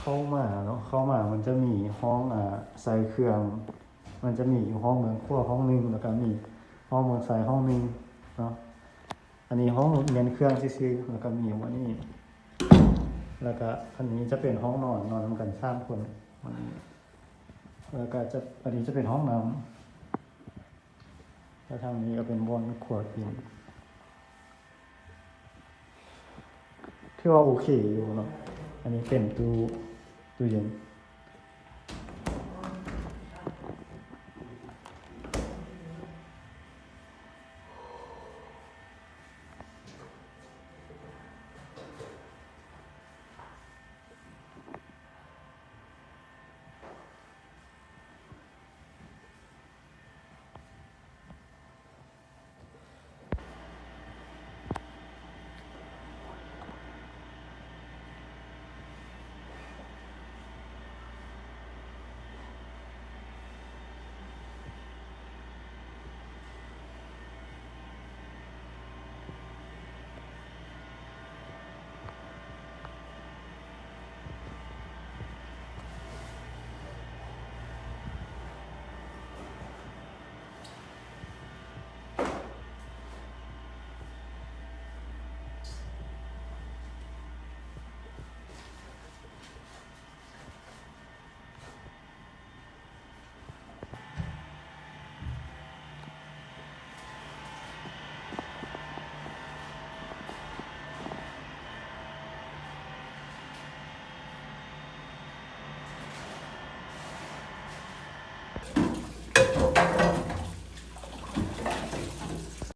ເຂົ້າມາເນາະ ເຂົ້າມາມັນຈະມີຫ້ອງ ອາ ໃສ່ເຄື່ອງ ມັນຈະມີຢູ່ຫ້ອງເບື້ອງຂວາຫ້ອງໜຶ່ງ ແລ້ວກໍມີຫ້ອງເບື້ອງຊ້າຍຫ້ອງໜຶ່ງເນາະ. ອັນນີ້ຫ້ອງແມ່ນເຄື່ອງຊື່ໆ ແລ້ວກໍມີຢູ່ອັນນີ້ ແລ້ວກໍອັນນີ້ຈະເປັນຫ້ອງນອນ ນອນນຳກັນສາມຄົນ ອັນນີ້ ແລ້ວກໍຈະ ອັນນີ້ຈະເປັນຫ້ອງນ້ຳ ແລ້ວທາງນີ້ກໍເປັນບ່ອນຄົວກິນ ຖືວ່າໂອເຄຢູ່ເນາະ. ອັນນີ້ເປັນຕູ້ ຕູ້ເຢັນ